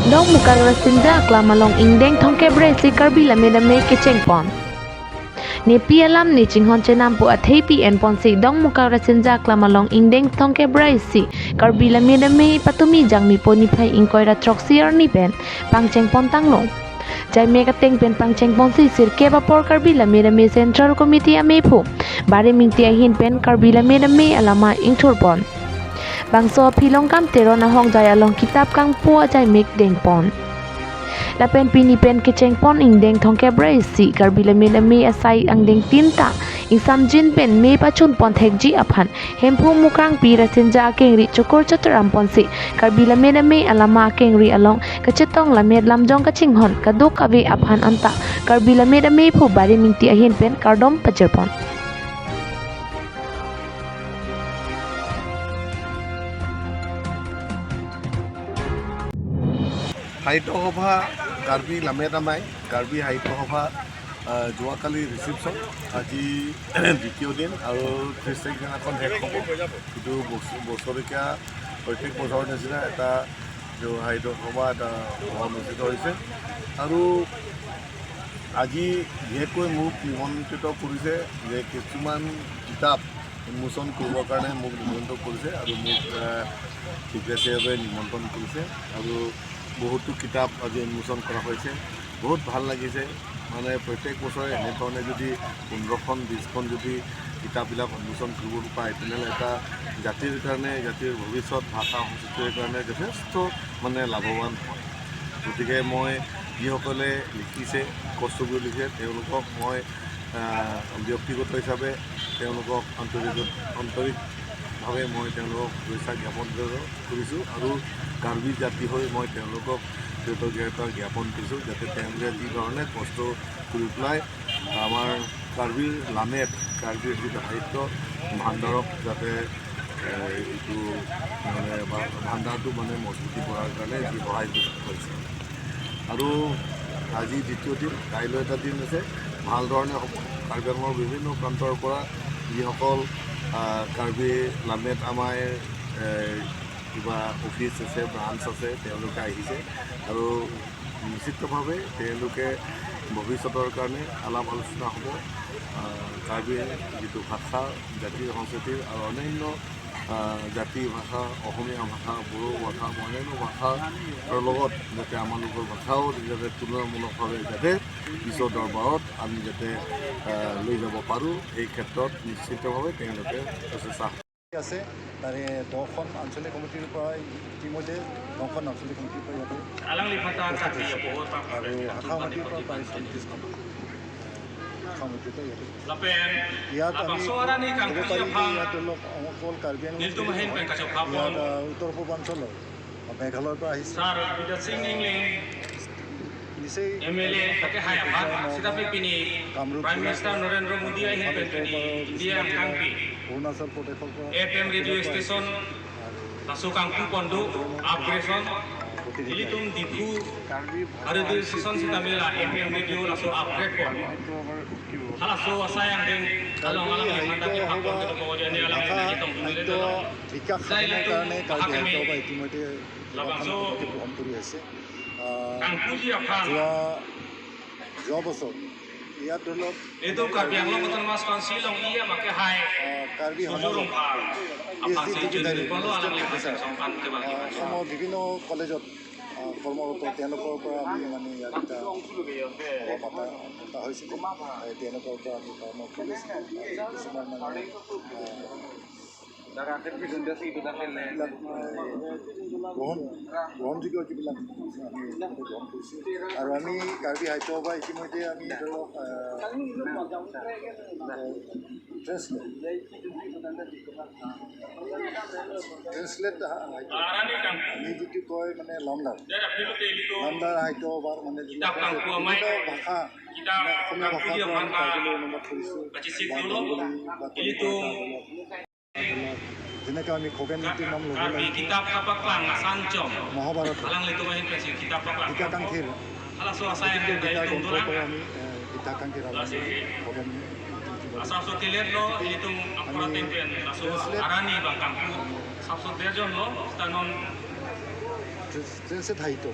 Dong mukang rasinja klamalong ingdeng thongke bre si Karbi Lamet Amei ke cheng pon. Ne pi alam ni chinghon chenam pu athei pi en pon si dong mukang rasinja klamalong ingdeng thongke bre si Karbi Lamet Amei patumi jangmi poni phai ingkoi ra trok siar ni pen pangcheng pon tanglong. Jai me ka teng pen pangcheng pon si sir ke ba por Karbi Lamet Amei Central Committee amei phu bare mingti a hin pen Karbi Lamet Amei alama ingthur pon. Bangso philong kam teron ahong jai along kitab kang pua jai mek deng pon. La pen pini pen ke cheng pon ing deng thong ke brai si Karbi Lamet Amei asai ang deng tinta ing samjin pen me pachun pon thek ji aphan hemphu mukrang pi rasinja keng ri chokor chotram pon si Karbi Lamet Amei alama keng ri along kachetong lamet lamjong ka chinghon kaduk ave aphan anta Karbi Lamet Amei phu bari mingti ahin pen kardom pacher pon. সাহিত্য সভা কাৰ্বি লামেত আমাই কাৰ্বি সাহিত্য সভা যোৱাকালি reception, আজি দ্বিতীয় দিন আৰু 30 তাৰিখ দিনাখন শেষ হ'ব। কিন্তু বছৰেকীয়া প্ৰত্যেক বছৰৰ নিচিনা এটা সাহিত্য সভা এটা অনুষ্ঠিত হৈছে আৰু আজি বিশেষকৈ মোক নিমন্ত্ৰিত কৰিছে যে কিছুমান কিতাপ উন্মোচন কৰিবৰ কাৰণে মোক নিমন্ত্ৰণ কৰিছে আৰু মোক ছেক্ৰেটাৰীয়ে নিমন্ত্ৰণ কৰিছে আৰু বহুতো কিতাপ আজি উন্মোচন কৰা হৈছে। বহুত ভাল লাগিছে। মানে প্ৰত্যেক বছৰে এনেধৰণে যদি 15খন 20খন যদি কিতাপবিলাক উন্মোচন কৰিব পায় তেনেহ'লে এটা জাতিৰ কাৰণে, জাতিৰ ভৱিষ্যত ভাষা সংস্কৃতিৰ কাৰণে যথেষ্ট মানে লাভৱান হয়। গতিকে মই যিসকলে লিখিছে, কষ্ট কৰি লিখিছে, তেওঁলোকক মই ব্যক্তিগত হিচাপে তেওঁলোকক আন্তৰিকভাৱে মই তেওঁলোকক শুভেচ্ছা জ্ঞাপন কৰিছোঁ আৰু কাৰ্বি জাতি হৈ মই তেওঁলোকক কৃতজ্ঞতা জ্ঞাপন কৰিছোঁ যাতে তেওঁলোকে যি ধৰণে কষ্ট কৰি পেলাই আমাৰ কাৰ্বিৰ লামেত, কাৰ্বিৰ যিটো সাহিত্য ভাণ্ডাৰক যাতে এইটো মানে ভাণ্ডাৰটো মানে মজবুতি কৰাৰ কাৰণে যি সহায় কৰিছে। আৰু আজি দ্বিতীয় দিন, কাইলৈ এটা দিন আছে, ভাল ধৰণে হ'ব। কাৰ্বি আংলঙৰ বিভিন্ন প্ৰান্তৰ পৰা যিসকল কাৰ্বি লামেত আমাৰ কিবা অফিচ আছে, ব্ৰাঞ্চ আছে, তেওঁলোকে আহিছে আৰু নিশ্চিতভাৱে তেওঁলোকে ভৱিষ্যতৰ কাৰণে আলাপ আলোচনা হ'ব। কাৰ্বি যিটো ভাষা, জাতিৰ সংস্কৃতিৰ আৰু অন্যান্য জাতি ভাষা, অসমীয়া ভাষা, বড়ো ভাষা, অন্যান্য ভাষাৰ লগত যাতে আমালোকৰ ভাষাও যাতে তুলনামূলকভাৱে যাতে বিশ্ব দৰবাৰত আমি যাতে লৈ যাব পাৰোঁ, এই ক্ষেত্ৰত নিশ্চিতভাৱে তেওঁলোকে প্ৰচেষ্টা আছে। তাৰে 10খন আঞ্চলিক কমিটিৰ পৰা ইতিমধ্যে 9খন আঞ্চলিক কমিটিৰ পৰা ইয়াতে আৰু শাখা সমিতিৰ পৰা প্ৰায় 36খন শাখা সমিতিৰ পৰা ইয়াতে। ইয়াত আমি ক'ব পাৰি যে ইয়াত ধৰি লওক অকল কাৰ্বি আংলং, ইয়াত উত্তৰ পূৰ্বাঞ্চলৰ মেঘালয়ৰ পৰা আহিছে। নিচেই কামৰূপ, অৰুণাচল প্ৰদেশৰ পৰা ভাষা সাহিত্য বিকাশ সাধনৰ কাৰণে কাৰ্বি সাহিত্য সভা ইতিমধ্যে কেইবাখনো পদক্ষেপ গ্ৰহণ কৰি আছে। যোৱা বছৰ ইয়াত ধৰি লওক কাৰ্বি সমাজৰ PhD ডিগ্ৰীধাৰী প্ৰফেচাৰ, অসমৰ বিভিন্ন কলেজত কৰ্মৰত, তেওঁলোকৰ পৰা আমি মানে ইয়াত এটা সভা পতা হৈছিলে। তেওঁলোকৰ পৰা আমি পৰামৰ্শ লৈছিলোঁ। কিছুমান মানে গ্ৰহণযোগ্য যিবিলাক আমি গ্ৰহণ কৰিছোঁ আৰু আমি কাৰ্বি সাহিত্য সভা ইতিমধ্যে আমি ধৰি লওক ট্ৰেন্সলেট আমি যিটো কয় মানে লামদাৰ সাহিত্য সভাৰ মানে বিভিন্ন ভাষা, অসমীয়া ভাষাৰ পৰা আমি কাৰ্বিলৈ অনুবাদ কৰিছোঁ বা বেংগলী বা যেনেকৈ আমি খগেন নীতিৰ নাম ল'ব লাগিব, মহাভাৰত গীতাকাংক্ষীৰ গীতা গ্ৰন্থৰ পৰা আমি গীতাকাংক্ষীৰ খগেন ট্ৰেনছেট সাহিত্য।